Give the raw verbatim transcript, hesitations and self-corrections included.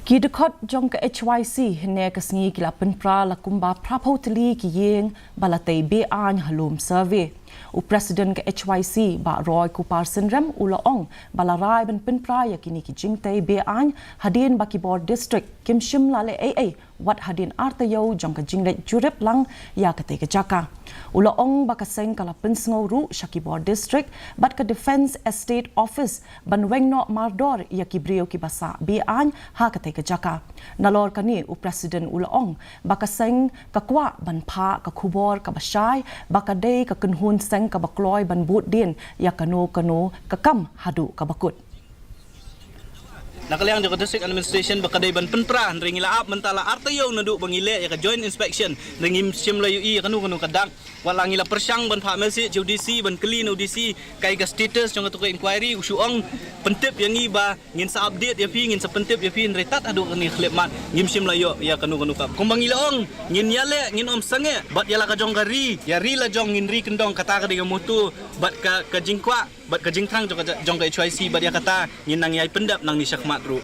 Ki dkhot jong ka H Y C hynne ka sngi ki la pynpra la kumba phraphew tylli ki ïing ba la tei be-aiñ ha lum survey. U President ka H Y C, Bah Roy Kupar Synrem, u la ong ba la rai ban pynpra ïa kine ki jingtei be-aiñ hadien ba ki bor district kim shym la leh ei ei wat hadien ar taïew jong ka jingleit jurip lang ïa katei ka jaka. U la ong ba ka seng ka la pynsngew ruh sha ki bor district bad ka Defence Estate Office ban weng noh mardor ïa ki briew kiba sah be-aiñ ha katei ka jaka. Nalor kane, u President u la ong ba ka seng ka kwah ban phah ka khubor kaba shai ba ka dei ka kynhun seng kaba kloi ban bud dien ïa kano kano ka kam haduh kaba kut. Na ka liang jong ka District Administration ba ka dei ban pynpra, hynrei ngi la ap mynta la ar taïew naduh ba ngi leh ïa ka joint inspection, hynrei ngim shym la ïohi ïa kano kano ka dak. Wat la ngi la pyrshang ban phah message ïa u D C, ban kylli na u D C kaei ka status jong katu ka inquiry, u shu ong pyntip ïa ngi ba ngin sa update ïa phi, ngin sa pyntip ïa phi, hynrei tad haduh kane ka khyllipmat ngim shym la ïoh ïa kano kano ka. Kumba ngi la ong, ngin ïaleh, ngin ym sangeh bad ïa la ka jong ka ri, ïa ri la jong ngin ri kyndong, kata ka dei ka motto bad ka, ka jingkwah bad ka jingthrang jong ka, jong ka H Y C, bad ïa kata ngin nang ïai pyndep nangne shakhmat ruh.